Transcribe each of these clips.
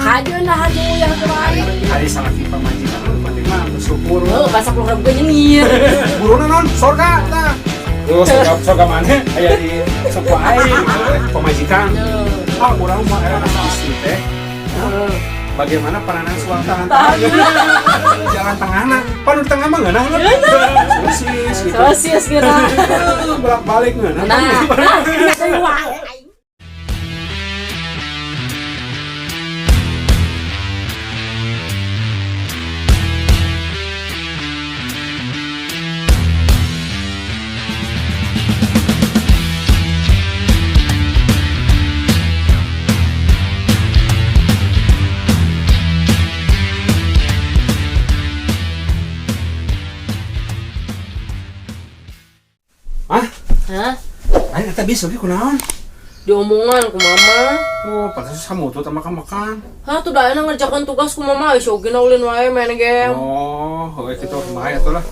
Kajeun dahar jeung uyah ge bae. Ari salaki pamajikan nu penting mah bersyukur. Heuh, basa 10.000 ge nyengir. Buruna non sorga tah. Tuh sorga sorga mana? Aya di suku aing gitu, pamajikan. Ah, urang mah era istri teh. Bagaimana peranan suami tahan tahan jalan tengahna pan di tengah mah ngeunah sosis gitu. Sosis gitu. Bolak balik ngeunah. Nah, nah, wae. Ah. Hah? Aing eta bisa ge kunaon? Diomongan ku mama. Oh, pantes samutut sama makan. Hah, tuh da enak ngerjakan tugas ku mama, geus oge ulin wae main game. Oh, heuh kitu kumaha atuh lah.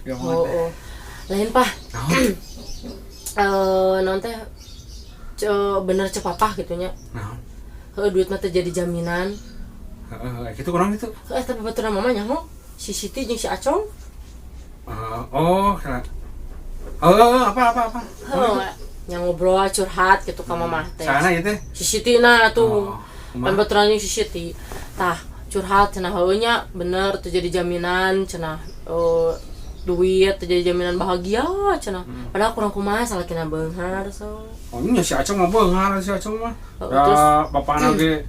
Ya. Oh, oh. Lain, Pah. Naon? Eh, naon teh bener cek papa gitu nya. Naon? Heuh, duit mah teu jadi jaminan. Heeh, kitu kunaon itu? Heuh, tapi baturan mama nyaho si Siti jeung si Acong. Oh, kira. Oh, apa apa apa. Heuh, yang ngobrol curhat gitu ka mama teh. Sana ieu teh. Si Siti na tuh. Oh, Kan baturan jeung si Siti. Tah, curhat cenah heueuh nya bener teu jadi jaminan cenah, duit teu jadi jaminan bahagia cenah. Padahal kurang kumaha salakina beunghar so. Oh, nya si Acong mah beunghar si Acong mah. Oh, Da terus bapakna ge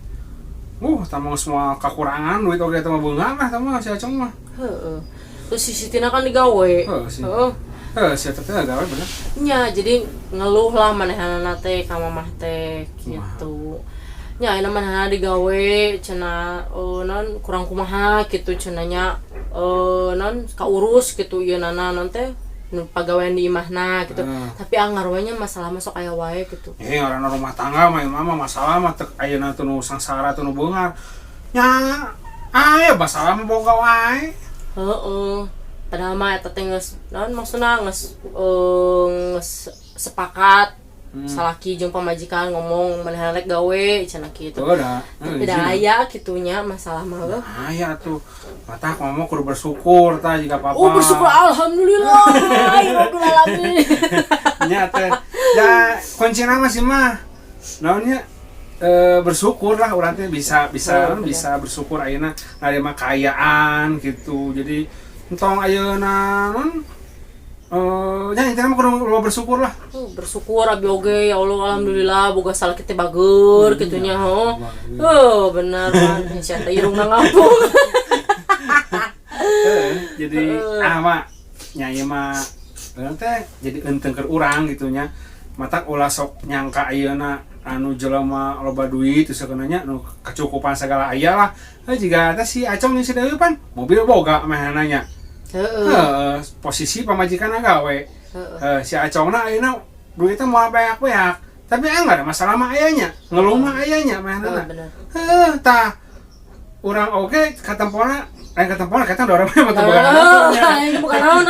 tamang semua kekurangan duit oge eta mah beunghar lah mah si Acong mah. Heeh. Terus si Sitina kan digawe. Heeh sih. Heeh. Heeh, si eta teh gawe bener. Nya, jadi ngeluh lah manehanana teh ka mamah teh gitu. Nya ayeuna manehana digawe cenah, non kurang kumaha gitu cenah nya, non kaurus gitu ieu nana non teh nu pagawean di imahna gitu. Tapi anggar we nya masalah masuk aya wae gitu. Eh, ngaranna rumah tangga mah mah masalah mah teu ayeuna teu nu sangsara teu nu beunghar. Nya aya masalah mah boga wae. Heeh. Padahal mah eta teh geus naon maksudna geus, geus sepakat salaki jeung pamajikan ngomong manehna rek gawe cenah kitu. Tuh da. Tapi da aya kitunya masalah mah heuh. Aya tuh. Mata ngomong kudu bersyukur tah jika papa. Oh, bersyukur alhamdulillah ya rabbil alamin. Nya teh. Ya kuncina mah sih mah. Naonnya bersyukur lah urang teh bisa bisa Oh, bener. bisa bersyukur ayeuna narima kaayaan gitu. Jadi entong ayeuna non ya intinya mah kudu loba bersyukur lah. Oh, bersyukur abi oge ya Allah alhamdulillah boga salaki teh bager kitu nya heuh. Oh, bener man sia teh irungna ngapung. Jadi ah mah nya ieu mah urang teh jadi eunteng keur urang gitu nya. Matak ulah sok nyangka ayeuna anu jelema loba duit terus nya nu kecukupan segala aya lah. Heuh jiga teh si Acong jeung si Dewi pan mobil boga mehana nya. Heeh. Heeh, posisi pamajikan gawe. Heeh. Si Acongna ayeuna duitnya moal beak-beak. Tapi enggak ada masalah mah ayanya, ngeluh mah ayanya mehana. Heeh, bener. Heuh, tah urang oge katempona, lain katempona kata dorong mah teu boga Heeh, bukan naon.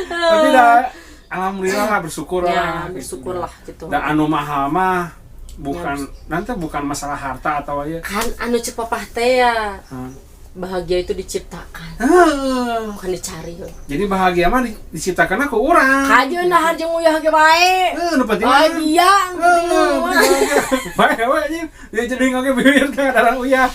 Tapi dah alhamdulillah lah bersyukur Ya, lah. bersyukur lah gitu. Da anu mahal mah bukan nanti bukan masalah harta atau aja. Kan anu cek papah teh ya. Hmm. Bahagia itu diciptakan, Heeh. bukan dicari. Jadi bahagia mah diciptakan ku urang. Kajeun dahar jeung uyah ge bae. Heuh, nu penting mah. Bahagia, nu penting mah. Bae we anjing. Dia jadi ngoge bibir teh darah uyah.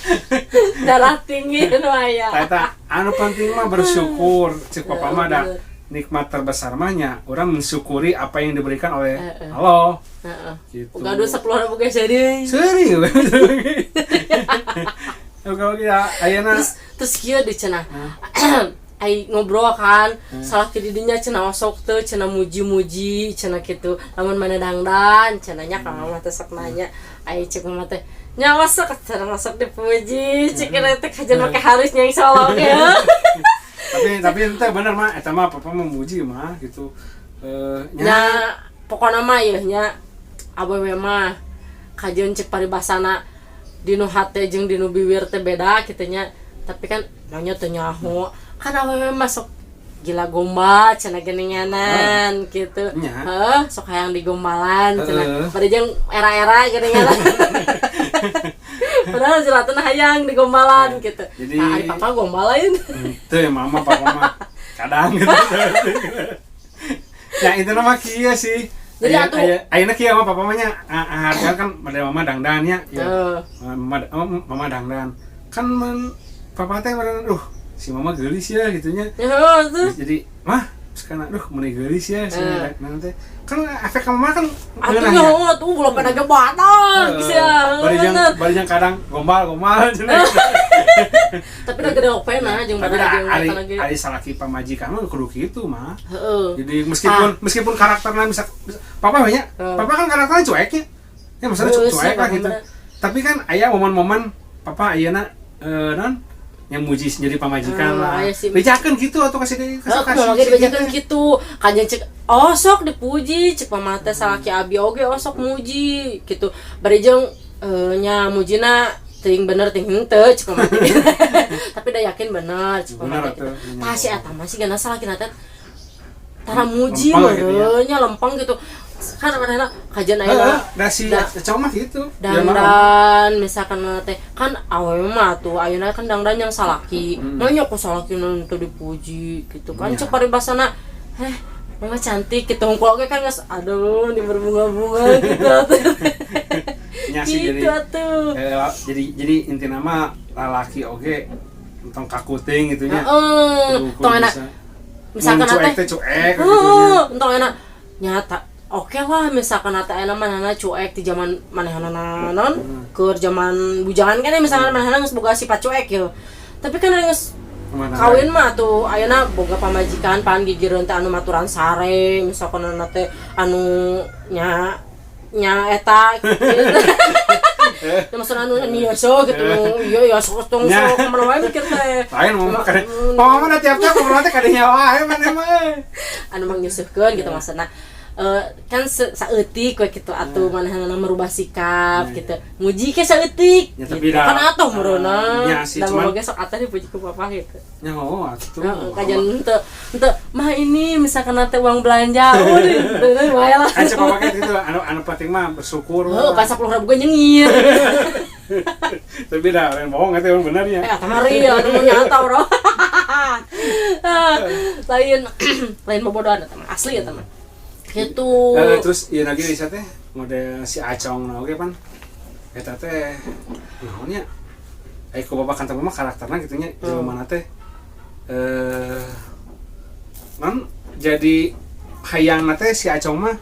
Darah tinggi nu aya. Tah eta anu penting mah bersyukur. Cek papa mah da Bener. nikmat terbesar mah nya urang mensyukuri apa yang diberikan oleh Heeh. Allah. Heeh. Gitu. Boga duit 10.000 ge seuri. Serius. Oke oke ya, ayeuna Terus terus kieu di cenah. Ai ngobrol kan, salah ke didinya cenah osok teu cenah muji-muji cenah kitu. Lamun mana dangdan cenah nya ka mama teh sok nanya. Ai cek mama teh nya masuk cenah masuk dipuji cek teh kajian make harus nya insyaallah oge. Tapi ente bener mah eta mah papa memuji mah gitu. Nya Nya pokona mah ieu nya awewe mah kajeun cek paribasana dinu hate jeung dinu biwir teh beda kitu nya. Tapi kan nanya teu nyaho. Kan awewe mah sok Gila gombal cenah geuninganan gitu. Nya. Heuh, sok hayang digombalan cenah. Heeh. Bade jeung era-era geuninganan. Padahal jelatna hayang digombalan gitu. Jadi- Nah, ari papa gombal lain. Itu ya mama papa mah kadang gitu. Ya itu nama kieu sih. Jadi Aya atuh- aya ayeuna kieu mah papa mah nya harga kan pada mama dangdannya ya. Heeh. Mama, oh, mama dangdan. Kan men papa teh meureun, duh si mama geulis ya gitunya. Heeh, tuh. Jadi mah sekarang aduh meuni geulis ya si Eh. nanti kan efek ka mama kan Atuh ngeunah ya. ya, tuh ulah pada gebatan geus ya. Bari jeung Bener. bari jeung kadang gombal-gombal cenah. Tapi udah gede opena jeung Tapi mana dah jeung ari eta lagi. ari salaki pamajikan mah kudu kitu mah. Heeh. Jadi meskipun meskipun karakternya bisa, papa banyak, Heeh. papa kan karakternya cueknya. Ya maksudnya Heeh, cuek sih, lah papa gitu. bener. Tapi kan aya momen-momen papa ayeuna non yang muji jadi pamajikan Hmm, lah. aya sih. Bejakeun gitu atau kasih kasih Heeh, kasih. kumaha ge dibejakeun kitu. Kanjeng cek oh sok dipuji cek mama teh salaki abi oge oh sok muji gitu. Bari jeung nya mujina ting bener ting henteu cek mama teh. Tapi dah yakin bener cek mama Bener teh gitu. atuh. Tah si eta mah sigana salakina teh tara muji Lempeng gitu ya. meureun nya lempeng gitu. Kan manehna kajian Heeh, ayeuna da si cowok mah gitu. Dia mah dangdan misalkan teh kan awewe mah tuh ayeuna kan dangdan yang salaki nanya ku salaki nu teu dipuji gitu kan Iya. cek paribasana heh mama cantik gitu hungkul oge kan geus aduh di berbunga-bunga gitu atuh. Nya sih gitu jadi atuh jadi intina mah lalaki oge tong kakuting gitu nya. Heeh, Kudu- kudu tong enak bisa. misalkan Mun cuek teh teh cuek gitu nya. heeh, entong enak nyata oke lah misalkan teh enak manehna cuek di zaman manehna non keur zaman bujangan kan ya misalkan manehna geus boga sifat cuek ya tapi kan geus Kemana kawin mah tuh ayeuna boga pamajikan pan gigireun teh anu maturan sare misalkan teh anu nya nya eta gitu. Ya, maksudna anu niasa gitu iya ya sok tong Nya. sok kemana wae mikir teh Lain mau kade. Mama mah tiap-tiap ngobrol teh kadenya wae maneh mah euy. Anu mangyuseuhkeun gitu maksudna. Eh, kan saeutik we gitu atuh manehna merubah sikap gitu muji ke saeutik Ya, tapi gitu. dah- Kan atuh meureunan Ya sih, da cuman- mama ge sok atuh dipuji ku papa gitu. Nya oh atuh. Heeh, kajian henteu henteu mah ini misalkan nanti uang belanja udah bener wae lah. Kan cek papa gitu anu anu penting mah bersyukur. Heeh, pas 10.000 gue nyengir. Tapi dah lain bohong eta emang bener ya. Eh, atau mari ya, atuh nyata, bro. Ah, lain lain bobodohan eta mah, asli eta mah. Gitu. Eh, terus ieu lagi bisa teh model si Acong na oge pan. Eta teh naon nya? Eh ku bapak kantor mah karakterna gitu nya jelema teh eh non jadi hayang teh si Acong mah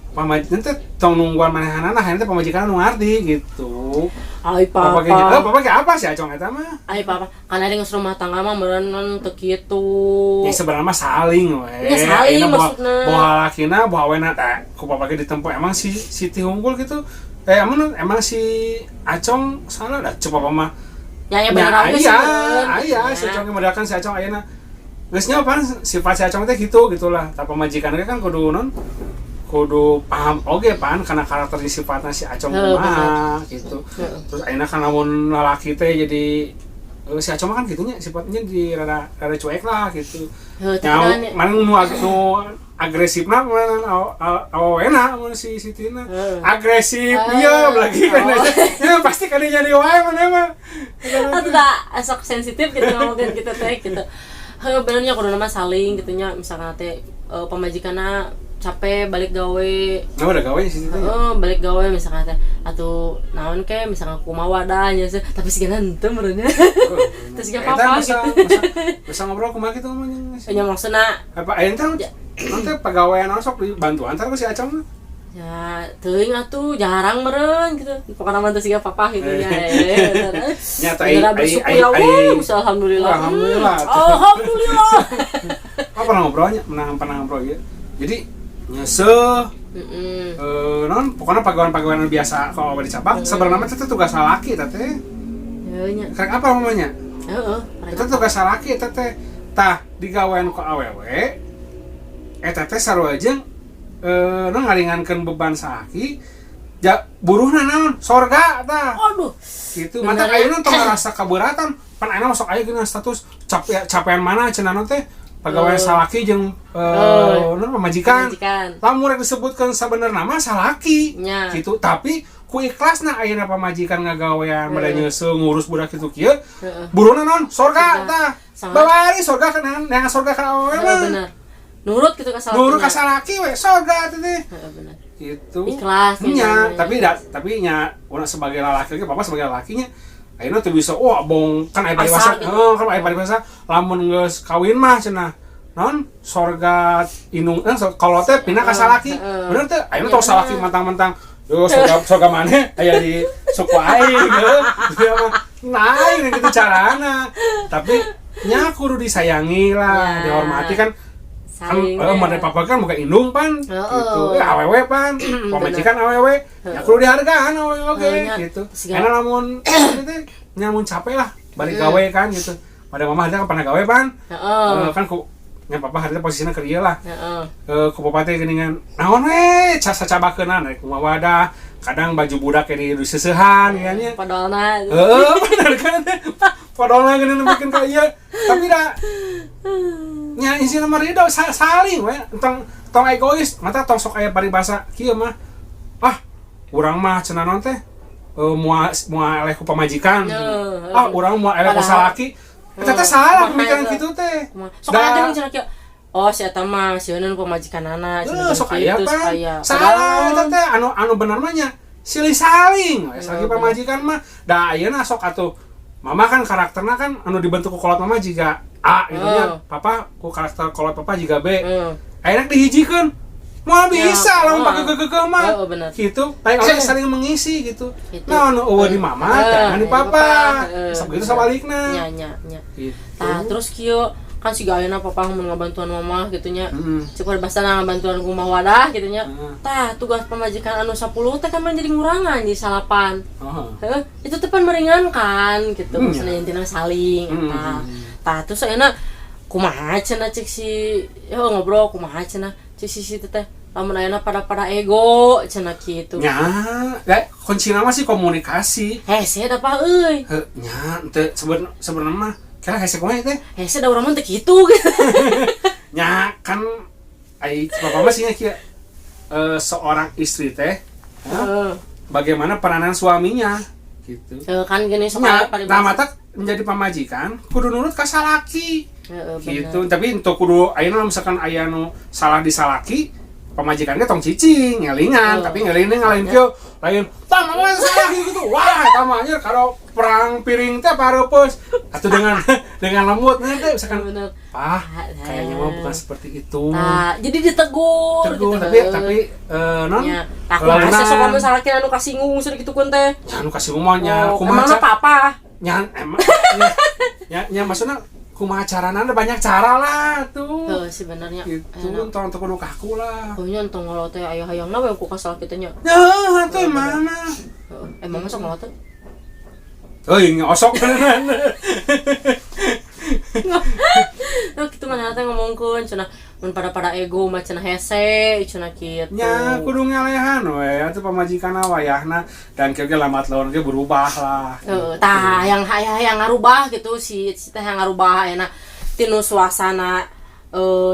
pamajikan teh tong nungguan manehanana hayang teh pamajikan nu ngarti gitu. Ai Papa papa. ge eh papa ge apa si Acong eta mah? Ai papa, kan ada geus rumah tangga mah meureun teu kitu. Ya sebenarnya mah saling we. Ya, saling Ayeuna maksudna. Boha lakina, boha awena teh ku papa ge ditempo emang si Siti unggul gitu. Eh emang emang si Acong salah dah coba papa mah. Ya ya bener Ya, oge sih. iya, meureun, iya, gitu si nya. Acong ge modalkan si Acong ayeuna. Geus nya apaan sifat si Acong teh gitu gitulah. Tapi pamajikan ge kan kudu non kudu paham oge pan karena karakter di sifatna si Acong Heuh, kumaha gitu. Heeh. Terus ayeuna kan lamun lalaki teh jadi si Acong mah kan gitunya sifatnya di rada rada cuek lah gitu. Heuh, tapi Nya kan mana nu nu agresifna mana awena mun si Sitina. Heeh. Agresif Ah. iya lagi kan. Oh. Ya pasti kadinya jadi wae mana mah. Atau tak sok sensitif gitu ngomongin gitu teh gitu. Heuh, benernya kudu nama saling gitu nya misalkan teh pamajikanna capek balik gawe. Nah udah gawe si Siti. Heeh, balik gawe misalkan teh atau naon ke misalkan kumaha wadahnya sih tapi sigana henteu meureunnya. Terus gak Eta apa-apa bisa, gitu. bisa, bisa ngobrol kumaha gitu ngomongnya. Nya maksudna Apa ayeuna teh nanti pegawaian sok dibantuan ntar ku si Acong mah. ya teuing atuh jarang meureun gitu. Pokokna mah teu siga papa gitu nya. Nya teh, Beneran bersyukur ya Allah, alhamdulillah. Alhamdulillah. Alhamdulillah. Oh, pernah ngobrolnya, pernah pernah ngobrol gitu. Jadi nyeseh non pokoknya pegawaian-pegawaian biasa kalau dicabak sebenarnya mah itu tugas salaki teh teh. Heuh nya. Karek apa namanya? Heeh. Itu tugas salaki eta teh. Tah digawean ku awewe eta teh sarua jeung non ngaringankeun beban salaki ja buruhna naon sorga tah Aduh. gitu mata Bener. ayeuna tong ngarasa kaberatan pan ayeuna sok aya geuning status capek capean mana cenah teh Pagawean salaki jeung non pamajikan. Pamajikan. Lamun rek disebutkeun sabenerna mah salaki. Gitu, tapi ku ikhlasna ayeuna pamajikan ngagawean bada nyeuseuh ngurus budak kitu kieu. Buruhna non sorga tah. Babari sorga kan neangan sorga ka awewe mah. Bener. Nurut gitu ka salakina. Nurut ka salaki we sorga teh teh. Heeh, bener. Gitu. Ikhlas gitu. Nya, tapi nya urang sebagai lalaki ge, papa sebagai lalakinya ayeuna teu bisa, wah, bong kan aya paribasa, Asal gitu. Heuh, kan aya paribasa lamun geus kawin mah cenah non sorga indung kalau teh pindah ka salaki. Bener teh? Ayeuna tong salaki mentang-mentang yo sorga sorga maneh aya di suku aing heuh. Dia mah lain gitu carana. Tapi nya kudu disayangi lah, dihormati kan kan Saling mana papa kan bukan indung pan gitu, awewe pan pamajikan awewe ya kudu dihargaan awewe oge gitu. Enak lamun gitu teh nyamun capek lah balik gawe kan gitu, pada mama harita kan pernah gawe pan. Kan ku nya papa harita posisinya keur ieu lah. Ku papa teh geuningan naon we sacabakeunana rek kumaha wadah, kadang baju budak di diseusehan ya nya. Padolna. Heeh, bener kan, padolna geuning bikin ka ieu, tapi da nya isina mah ridho saling we, tong tong egois mata tong sok aya paribasa kieu mah, ah urang mah cenah naon teh moal moal eleh ku pamajikan, ah urang moal eleh ku salaki. Eta teh salah Kumaha pemikiran eta? Kitu teh. Kumaha? Sok aya geuning cenah kieu. Oh, si eta mah sieun pamajikanana cenah Heuh, sok aya gitu, pan sok aya. salah Padahal- eta teh anu anu bener mah nya silih saling we salaki Bener. pamajikan mah. Da ayeuna sok atuh mama kan karakterna kan anu dibentuk ku kolot mama jiga A gitu nya, papa ku karakter kolot papa jiga B. Ayeuna dihijikeun moal bisa lamun pakai kekekeh mah. Heeh, bener. Gitu, paling orang saling mengisi gitu. Gitu. Nah, anu eueuh di mama, jangan di di papa. papa. Begitu Bener. sabalikna. Nya nya nya. Gitu. Tah, terus kieu kan si ayeuna papa mun ngabantuan mama gitu nya. Cek bahasa ngabantuan kumaha wadah gitu nya. Tah, tugas pamajikan anu 10 teh kan menjadi ngurangan di salapan. Heeh, itu teh pan meringankan gitu. Maksudnya intina saling eta. Tah, terus ayeuna kumaha cenah cek si yo ngobrol kumaha cenah cek si si teh lamun ayeuna pada pada ego cenah kitu. Nya, ya kuncina mah sih komunikasi. Hese da apa euy? Heuh, nya teu sebenarnya mah kira hese kumaha teh? Hese da urang mah teu kitu gitu. Nya kan ai bapak mah sih nya kieu. Seorang istri teh bagaimana peranan suaminya gitu. Heuh, kan gini sok Nya, aya paribasa. nah mata menjadi pamajikan kudu nurut ka salaki. Heeh, Gitu, tapi untuk kudu ayeuna misalkan aya nu salah di salaki, pamajikannya tong cicing ngelingan, tapi ngelingan ngalahin kieu lain tah mama salah gitu gitu, wah eta mah anjir kalau perang piring teh pareupeus atau dengan lembut nanti misalkan pah kayaknya mah bukan seperti itu. Nah, jadi ditegur Tegur, gitu. tapi tapi non Nya, tah kumaha sih sok lamun salaki anu kasinggung sudah gitu kun teh. Nya anu kasih rumahnya Oh, kumaha emangna apa-apa? Nya emang nya, nya, nya maksudnya kumaha carana, ada banyak cara lah tuh. Heuh, sebenarnya. Gitu, Enak. tong teu kudu kaku lah. Pokoknya entong ngolo teh aya hayangna we ku ka salaki teh nya. Ya, tuh mana? Heeh. Emang masuk ngolo teh? Euy, ngosok beneran. Nah, kitu mana teh ngomongkeun cenah mun pada pada ego mah cenah hese cenah kitu. Nya kudu ngelehan we atuh pamajikan wayahna dan kieu ge lambat laun ge berubah lah. Heeh, tah yang hayang ngarubah gitu si si teh yang ngarubah ayeuna tinu suasana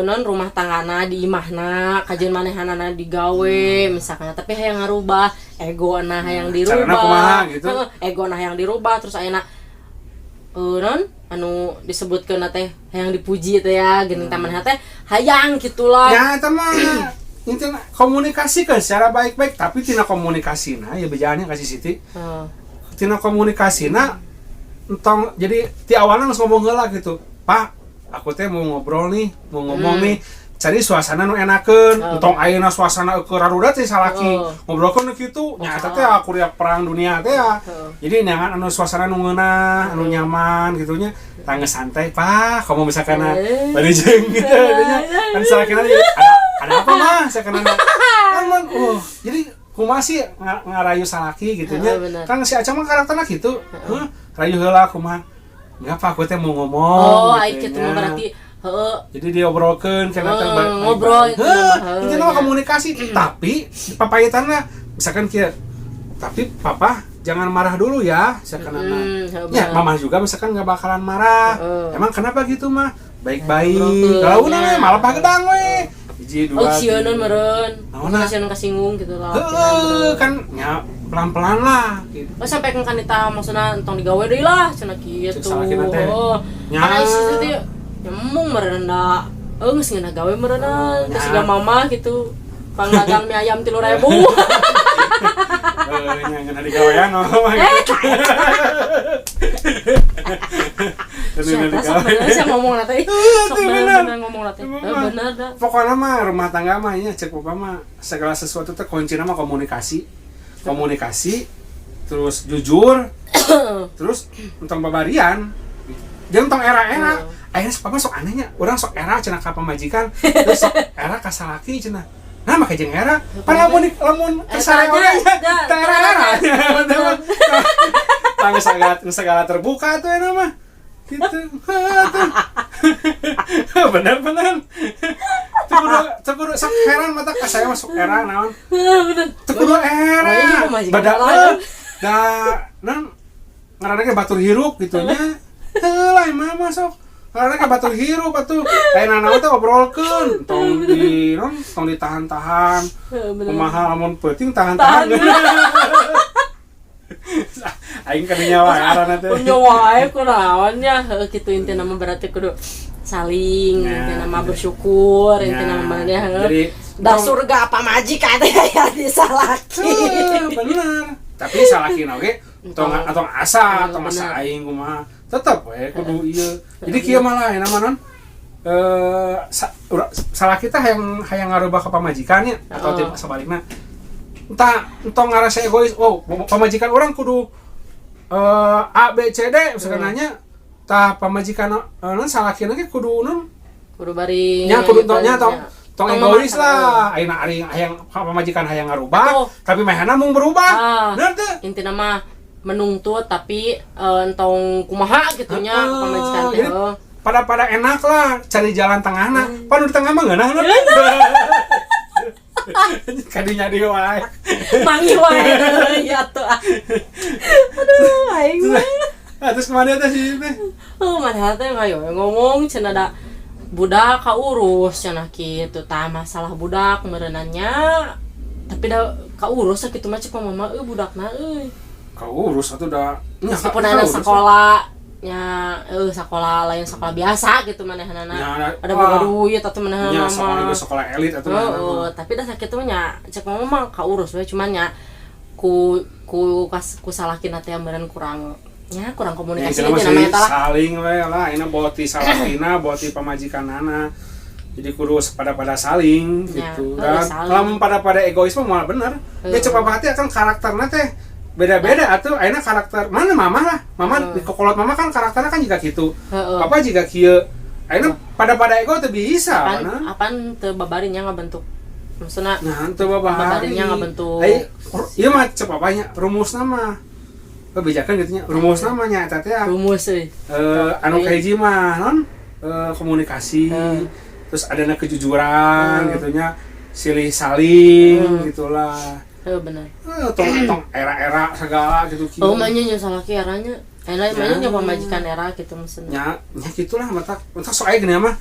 non rumah tanggana di imahna kajian manehanana digawe misalkan, tapi hayang ngarubah ego na hayang Carana dirubah. Kumaha gitu? Heeh, ego na hayang dirubah, terus ayeuna non anu disebutkeun teh hayang dipuji teh ya geuning tah manehna teh hayang gitulah. Ya eta mah intinya komunikasikan secara baik-baik, tapi tina komunikasina ya bejaannya kasih Siti. Tina komunikasina entong jadi ti awalnya langsung ngomong heula gitu, "Pak, aku teh mau ngobrol nih, mau ngomong nih." Cari suasana nu enakeun. Entong ayeuna suasana keur rarudat sih salaki ngobrolkeun nu kitu nya eta teh aku riak perang dunia teh ya. Jadi neangan anu suasana nu ngeunah, anu nyaman gitu nya, tangga santai, "Pak, kamu misalkan bari jeung gitu nya." Kan salakina jadi, ada apa mah saya kena kan man, oh jadi kumaha sih ngarayu salaki gitu nya. Bener. Kan si Acang mah karakterna gitu. Heuh, rayu heula kumaha, "Enggak, Pak, aku teh mau ngomong," Oh, ai gitu kitu nya. Mah berarti heeh. Jadi diobrolkeun karena teh Ngobrol itu Heuh, nama, itu nama ya. Komunikasi, tapi papayitanna misalkan kieu, "Tapi papa jangan marah dulu ya," misalkan. Ya, Heeh, mama juga misalkan nggak bakalan marah. "Emang kenapa gitu mah?" Baik-baik. Ngobrolkeun, Kalau we nya. Malah pagedang we. Hiji, Oh, dua, sieun tilu. meureun. Naonna? Sieun kasinggung gitu lah. Heeh, kan nya pelan-pelan lah gitu. Oh, sampai kan kita maksudna entong digawe deui lah cenah kitu. Cek salakina teh. Oh. Nya. Karena isi teh nyemung meureun da. Euy, geus ngeunah gawe meureun Nya. terus siga mama gitu. Pangdagang mie ayam 3.000. Eh, nya ngeunah digawean oh mah gitu. Ngeunah Siapa sok digawe. bener sih ngomong teh. Sok Itu bener bener. bener ngomong teh. Emang Eh, mah. bener dah. Pokoknya mah rumah tangga mah nya cek papa mah segala sesuatu teh kuncina mah komunikasi. Komunikasi, terus jujur, terus entong babarian. Dia entong era-era. Akhirnya papa sok anehnya, orang sok era cenah ka pamajikan, terus sok era ka salaki cenah. Nah, make jeung era. Pan lamun lamun kesare Eta oge nya, teh era-era. Tang segala segala terbuka tuh eta mah. Gitu. Heuh, tuh. Bener-bener. Teu kudu sok heran mata ka saya mah sok era naon. Bener. Teu kudu era. Oh, ini pamajikan Bada lah. eh, da non ngaranna ge batur hirup gitu nya. Heuh lah mah mah sok. Ngaranna ge batur hirup atuh. Aya naon teh obrolkeun, tong di non tong ditahan-tahan. Heeh, bener. Kumaha lamun peuting tahan-tahan. Aing kadinya wae arana teh. Punya wae kunaon nya. Heuh, kitu intina mah berarti kudu saling, Ya. intina mah bersyukur, intina Ya. mah nya heuh. Jadi Da surga pamajikan teh aya di salaki. Heuh, bener. Tapi salakina oge tong atau asa tong asa aing kumaha. Tetep we kudu ieu. Jadi kieu malah aya mah non eh salaki teh hayang hayang ngarubah ka pamajikannya atau Heeh. tipe sebaliknya. Entah entong ngarasa egois, oh pamajikan orang kudu A B C D misalkan nanya tah pamajikan non salakina ge kudu non Kudu bari nya kudu tong nya tong tong Tong egois memaksa. lah ayeuna ari hayang pamajikan hayang ngarubah Atuh. tapi mehana mung berubah Ah. bener teu? Intina mah menuntut tapi entong kumaha gitu nya Heeh, pamajikan teh. jadi Heuh. pada pada enak lah cari jalan tengahna pan di tengah mah ngeunah kadinya di wae. Manggih wae ya tuh. Ah. Aduh, aing mah. Ah, terus kemana teh sih teh? Oh, mana teh ngayo ngomong cenah da budak kaurus cenah kitu tah masalah budak meureunannya tapi da kaurus kitu mah cek mama euy budakna euy. Kaurus atuh da nya, Meskipun ada kaurus. sekolah nya sekolah lain sekolah biasa gitu manehanana Ya, ada boga wah. duit atau manehanana nya sekolah mah. juga sekolah elit atuh Heeh, manehna mah. tapi dah sakit mah nya cek mama mah kaurus we cuman nya ku ku kas ku salakina teh meureun kurang nya kurang Ya, komunikasi intinya gitu mah namanya sih eta lah. saling we lah ini bawa ti salakina bawa ti pamajikanana jadi kudu pada pada saling Ya, gitu heeh, dan saling. lamun pada pada egois mah malah bener ya Heeh. coba hati akan karakternya teh beda-beda atuh ayeuna karakter mana mama lah mama Heeh. di kokolot mama kan karakternya kan juga gitu Heeh. papa juga kieu ayeuna pada pada ego teu bisa Apaan mana apaan teu babarinya ngabentuk maksudna nah teu babari Babarinya ngabentuk. ai ieu mah cep papanya rumusna mah kebijakan gitu nya rumusna mah nya eta teh rumus euy. anu kahiji mah non komunikasi terus adanya kejujuran gitunya silih saling gitulah. Heeh, bener. Tong tong era-era segala gitu kieu. Oh, mah nya nya salaki eranya. Lain mah nya Ya. pamajikan era gitu maksudna. Nya nya gitulah mata mata sok aya gini mah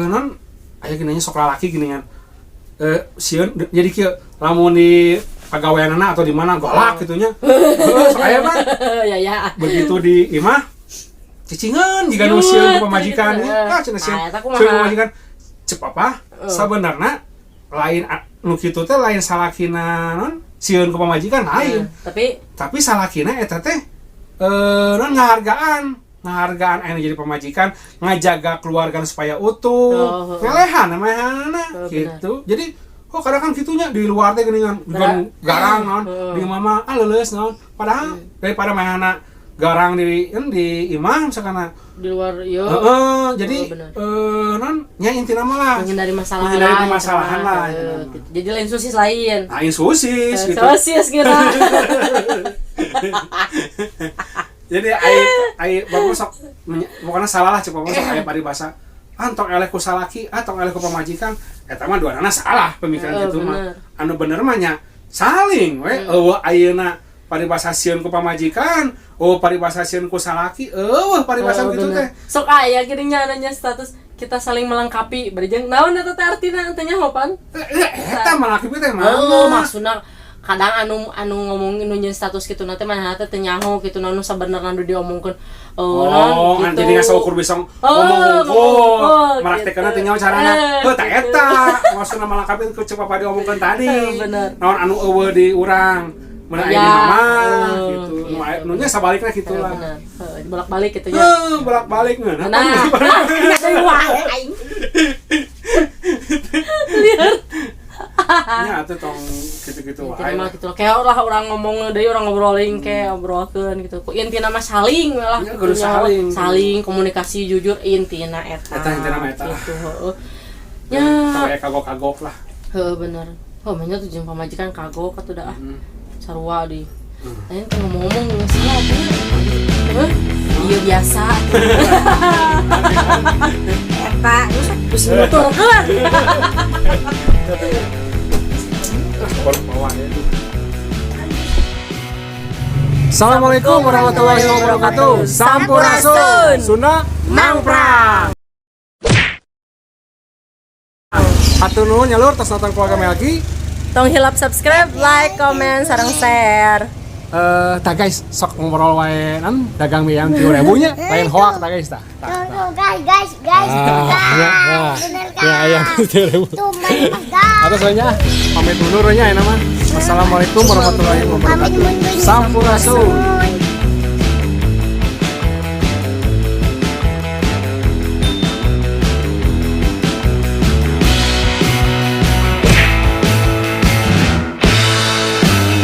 non aya gini nya sok lalaki gini kan sieun jadi kieu lamun di pagaweanana atau di mana galak gitu nya. Heuh, sok aya mah Ya ya. Begitu di imah cicingan jika nu sieun ku pamajikan Gitu. ah cenah sieun Nah, eta kumaha? sieun ku pamajikan cep apa sabenerna lain nu kitu teh lain salakina non sieun ku pamajikan lain Tapi tapi salakina eta teh non ngahargaan ngahargaan aya jadi pamajikan ngajaga keluarga supaya utuh Oh, oh. ngelehan namanya Oh, gitu jadi oh kadang kan gitunya di luar teh geuningan Berat. garang naon Heeh. di mama ah leuleus naon padahal daripada manehna garang di kan di imah misalkan di luar yo heeh jadi Oh, bener. non nya intina mah lah menghindari masalah menghindari lah, permasalahan gitu lah, mah. intina mah. Gitu. Jadi lain sosis lain. Lain sosis gitu. Sosis gitu. Jadi ai ai bapak sok pokoknya salah lah cek bapak sok aya paribasa ah tong eleh ku salaki ah tong eleh ku pamajikan eta mah duanana salah pemikiran Heeh, gitu mah bener. anu bener mah nya saling we eueuh ayeuna Paribasa sieun ku pamajikan, oh, paribasa sieun ku salaki, euweuh paribasa Oh, gitu bener. teh. Sok aya gini nya nanya status kita saling melengkapi, bari jeung naon eta teh artina, teh nyaho pan? Eta melengkapi teh mana? Oh, maksudna kadang anu anu ngomongin nu nyeun status kitu na teh manehna teh teu nyaho kitu nu sabenerna nu diomongkeun. Oh, Oh, kan gitu. jadi nggak saukur bisa Oh, ngomong ngomong unggul, unggul, meraktekeunna gitu. teh nyaho carana. Heuh, tah gitu. eta maksudna melengkapi ku ceuk papa diomongkeun tadi. Bener. Naon anu euweuh di urang, mun aya di Ya, mama gitu. gitu. Nu nya sabalikna kitu lah. Bener. Heeh, bolak-balik gitu ya. Heuh, bolak-balik ngeunah. Nah, deui wae aing. Liar. Nya atuh tong gitu-gitu Intina wae. mah gitu lah. Kayak lah orang ngomong deui, orang ngobrolin, kayak obrolkeun gitu. Ku intina mah saling we lah Ya, gitu kudu nya. saling. Saling komunikasi jujur intina eta. Eta intina mah eta. Gitu, heeh. Ya. Tong aya kagok-kagok lah. Heeh, bener. Oh, banyak tuh jeung pamajikan kagok atuh dah ah. Sarua di. Lain teh ngomong-ngomong geus lah atuh. Heuh, iya biasa. Eta geus geus nuturkeun. Baru bawa ya. Assalamualaikum warahmatullahi wabarakatuh. Sampurasun. Sunda Mangprang. Hatur nuhun nya, Lur, tos nonton Keluarga Melki. Tong hilap subscribe, like, comment, sareng share. Tah guys, sok ngobrol wae nan dagang mie ayam 3000 nya, lain hoak tah guys tah. Tah. Tuh, guys, guys, guys, Ah, guys. ya, ya. Bener Mie ayam kan? 3000. Tuh, mantap, guys. Atau soalnya pamit mundur nya ya nama. Assalamualaikum warahmatullahi Pamit wabarakatuh. mundur. Sampurasun. Sampurasun.